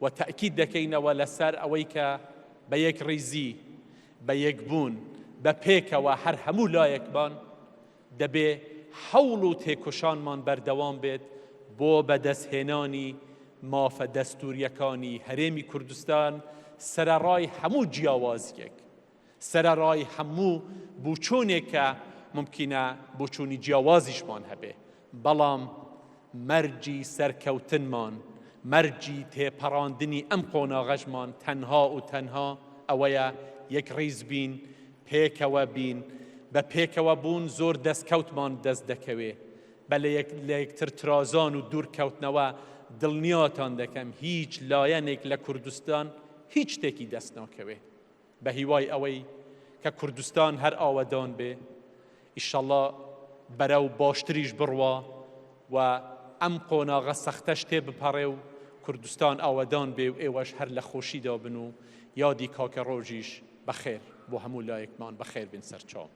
وە تەئکید دەکەینەوە لەسەر ئەوەی کە بە یەکڕیزی، بە یەکبوون، بە پێکەوە هەر هەموو لایەکمان دەبێ هەوڵ و تێکۆشانمان بەردەوام بێت بۆ بەدەستهێنانی مافە دەستوورییەکانی هەرێمی کوردستان سەرەڕای هەموو جیاوازییەک. سەرەڕای هەموو بوچوونێک کە مومکینە بوچوونی جیاوازیشمان هەبێ، بەڵام مەرجی سەرکەوتنمان، مەرجی تێپەڕاندنی ئەم قۆناغەشمان تەنها و تەنها ئەوەیە یەکڕیز بین، پێکەوە بین، بە پێکەوە بوون زۆر دەستکەوتمان دەست دەکەوێ، بە لەیەکتر ترازان و دوور کەوتنەوە دڵنیاتان دەکەم هیچ لایەنێک لە کوردستان هیچ شتێکی دەست ناکەوێ. بە هیوای ئەوەی کە کوردستان هەر ئاوەدان بێ ئیشەڵا بەرەو باشتریش بڕوا و ئەم قۆناغە سەختەش تێ بپەڕێ و کوردستان ئاوەدان بێ و ئێوەش هەر لە خۆشیدا بن و یادی کاکە ڕۆژیش بەخێر بۆ هەموو لایەکمان بەخێر بێن سەرچاوم.